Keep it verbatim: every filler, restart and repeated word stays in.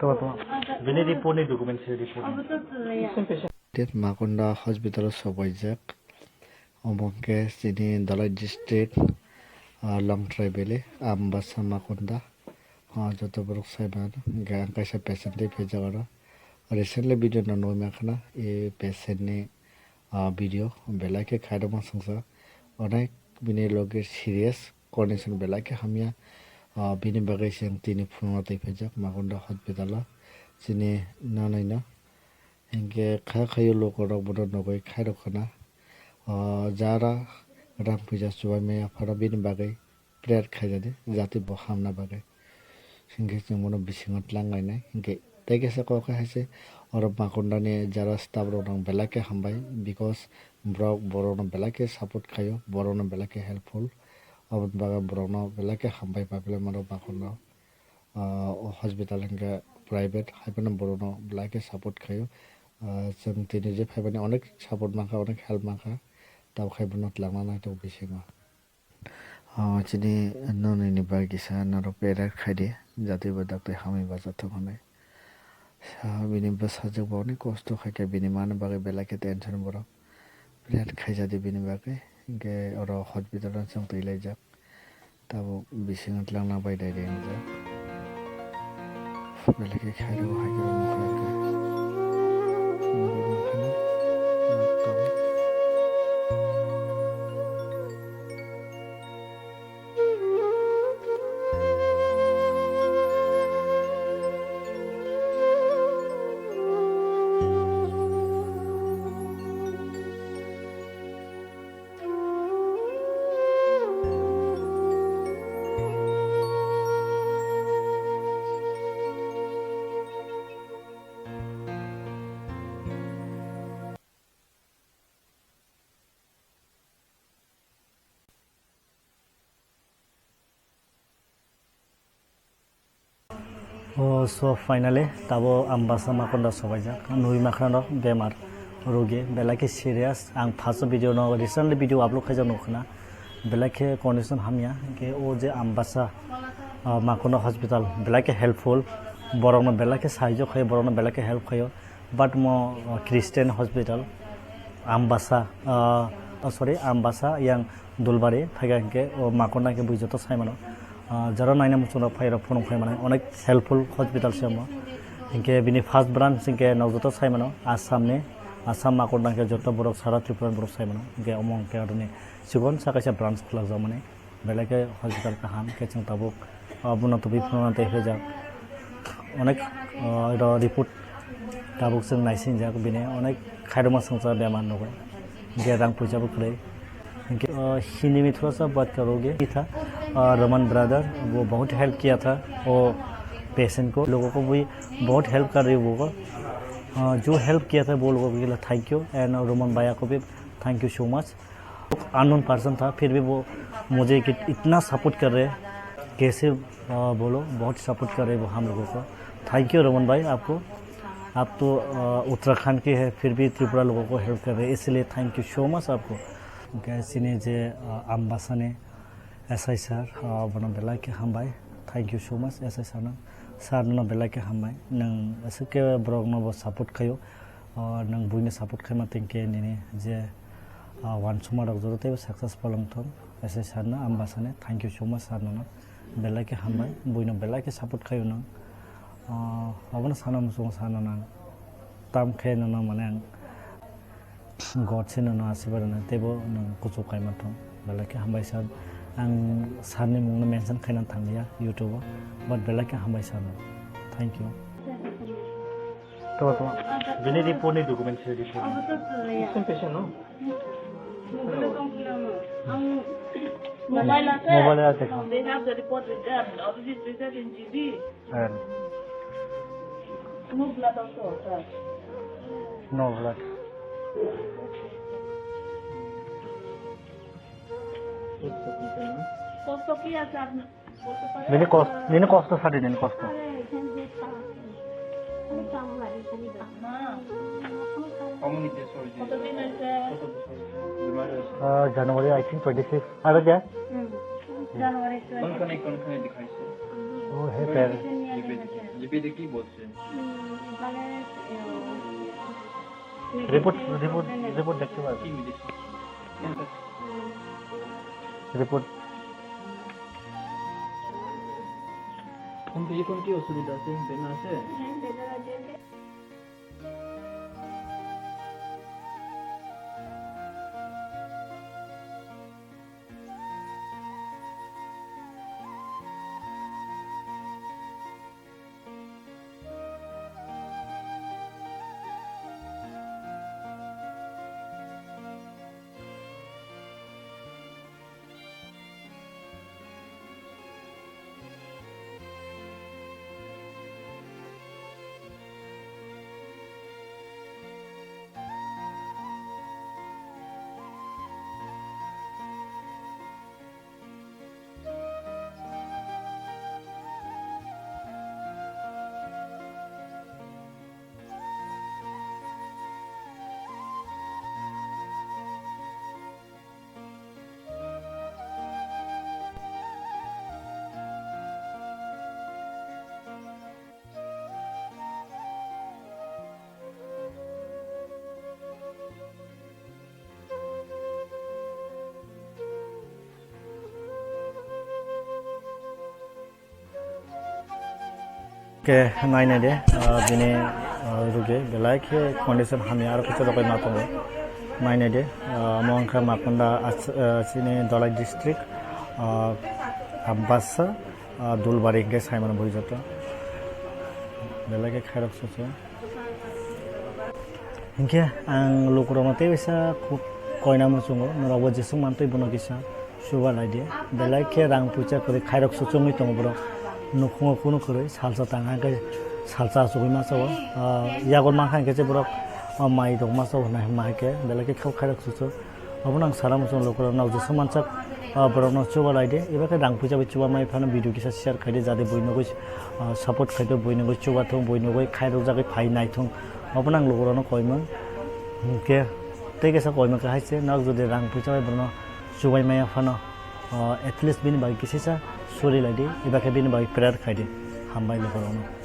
Tama, tama. Bini report ni document se report ni. Makonda hospital o sobaijak. Omo khe chini Dhalai district, ah, Longtrai Valley, Ambasa Makonda. Ah, joto borok sai mano. Hingke ang kaisa patient twi phaijak oro. Recently video no nugui mankha na, e patient ni, ah, video belai khe khairokma songsa. Onek bini loge serious condition belai khe hamya. Ah, bini bagwi chwng tini phunukna twi phaijak Makonda hospital o. Chini nanai no. Hinkhe kha khaio lukurok bono nugui khairok khna. O jara rang puisa chubaimaya phano bini bagwi prayer khaijadi, jati bo hamna bagwi. Hinkhe chwng bono bisingo twlang lainai. Hinkhe tei kaisa kok khe hai se oro Makondani jara staff rok rang belai khe hambai, because borok borokno belai khe support khaio, borokno belai khe helpful. Aboni bagwi borokno belai khe hambai paipilai mano Makonda. Ah, o hospital hinkhe private, hai phano borokno belai khe support khaio. Ah, chwng tini je phaimani onek support mankha, onek help mankha, tabuk hai bono twlangna naitok bisingo. Ah, chini nonini bagwi kisa norok prayer khaidi, jatwi bo dakti hamwi bachathok hinwi. Sa bini bwsajwk bo onek kosto khaikha, bini mani bagwi belai khe tension borok. Prayer khaijadi bini bagwi, hinkhe oro hospital o chwng twi laijak. Tabuk bisingo twlangna bai dai dai wngjak. Belai khe khairok hai khe nukha khe. Nugui mankha na, nok tabuk. Oh, so finally, tabo Ambasa Makonda sobaijak. Nui makhna rok bemar, rogi, belai khe serious. Ang first video no, recently video upload khaijak nukhna. Belai khe condition hamya. Ke o je Ambasa, ah, Makonda hospital, belai khe helpful. Borok no belai khe sahajyo khayo, borok no belai khe help khayo. But mo, uh, Christian Hospital, Ambasa, uh, oh, sorry, Ambasa yang Dulbari, phaikha hinkhe, o Makonda hinkhe bui joto sai mano. Uh, jara naina muchungrok phai rok phunuk phai mano, onek helpful hospital se omo. Hinkhe bini first branch hinkhe nok joto sai mano, Assam ni, Assam Makonda hinkhe joto borok sara Tripura borok sai mano. Hinkhe omo hinkhe aroni chikon sa kaisa branch khulak jak mani. Belai khe hospital kaham khe chwng tabuk, ah, bono tubui phunukna tei phaijak. Onek, ah, oro report tabuk chwng naisingjak bini onek khairokma swngchar bemar nugui. Hinkhe rang puisa bo kwrwi. Hinkhe, ah, Hindi mein thoda sa baat karoge? Tha, ah, Roman brother, wo bahut help kiya tha, wo patient ko, logo ko bhi bahut help kar rahe wo, ah, jo help kiya tha wo logo ke liye thank you and Roman bhaiya ko bhi thank you so much. Unknown person था, फिर भी वो मुझे कि-, इतना सपोर्ट कर रहे हैं, कैसे, अ, बोलो, बहुत सपोर्ट कर रहे हैं वो हम लोगों को। थैंक यू रोमन भाई, आपको, आप तो, अ, उत्तराखंड के हैं, फिर भी त्रिपुरा लोगों को हेल्प कर रहे हैं, इसलिए थैंक यू सो मच आपको। Guys, ini je, uh, Ambasa ni S I sir, uh, bono belai khe hambai. Thank you so much, S I sir no. Sir no belai khe hambai. Nwng aswk khe borok no bo support khaio. O, nwng buino support khaima tongkhe nini je, o, wansukma rok joto teibo successful wngthung. S I sir no, Ambasa ni, thank you so much sir nono. Belai khe hambai, buino belai khe support khaio nwng. O, obono sana muchungo sir nono ang. Tam khe nono mane ang God se nono asirwad rwnai, teibo nwng kuchuk kaima thung. Belai khe hambai sir. Ang sir ni mungno mention khaina thangliya YouTube o, but belai khe hambai sir no. Thank you. Tama, tama. Bini report ni document se report ni. Patient, patient, no? Mobile আছে? Mobile আছে। They have the report with them. Already treated in G B. And no blood also, sir. No blood. কষ্ট কি আছে আপনার? Nini kos-, nini kosto sadi, nini kosto. Uh, January, I think twenty-six. Are kya? January twenty-six. Oh, hey, sir. জিপিতে কি বলছে? হুম, মানে, উম, report, medicine report, মানে রিপোর্ট দেখতে পারবে। কি মেডিসিন? রিপোর্ট। কোন কি, কোন কি অসুবিধা আছে? বেদনা আছে? হ্যাঁ, বেদনা আছে। Ke nainai de, ah, bini, ah, rugi belai khe condition hamya, aro kisa rokai ma tongo. Nainai de, ah, omo wngkha Makunda, ah, chini Dhalai district, ah, Ambassa, ah, Dulbari hingke saimano bui joto. Belai khe khairok susu. Hinkhe ang lukurokno tei waisa koina muchungo, norokbo jeswk mantwi bono kisa chuba lai di. Belai khe rang puisa kwrwi khairok suchungwi tongo borok. Nukhungo kunu kwrwi salsa tang hwnkhe salsa achugwi masa o, ah, yagor mankha hinkhe se borok, ah, mai rok masa o hwnwi hwnma hai khe belai khe khairok suchung. Abono ang sana muchung lukurok nokjagwi mansak, ah, borokno chuba lai di. Eba khe rang puisa bai chuba mai phano video kisa share khai di, jate bui nugwi, ah, support khai di, bui nugwi chuba thung, bui nugwi khairok jagwi phai nai thung. Abono ang lukurokno koimung. Hinkhe tei kisa koimung khe hai se, nok jodi rang puisa bai borokno chubai maya phano, ah, at least bini bagwi kisisa suri lai di, eba khe bini bagwi prayer khai di. Hambai lukurokno.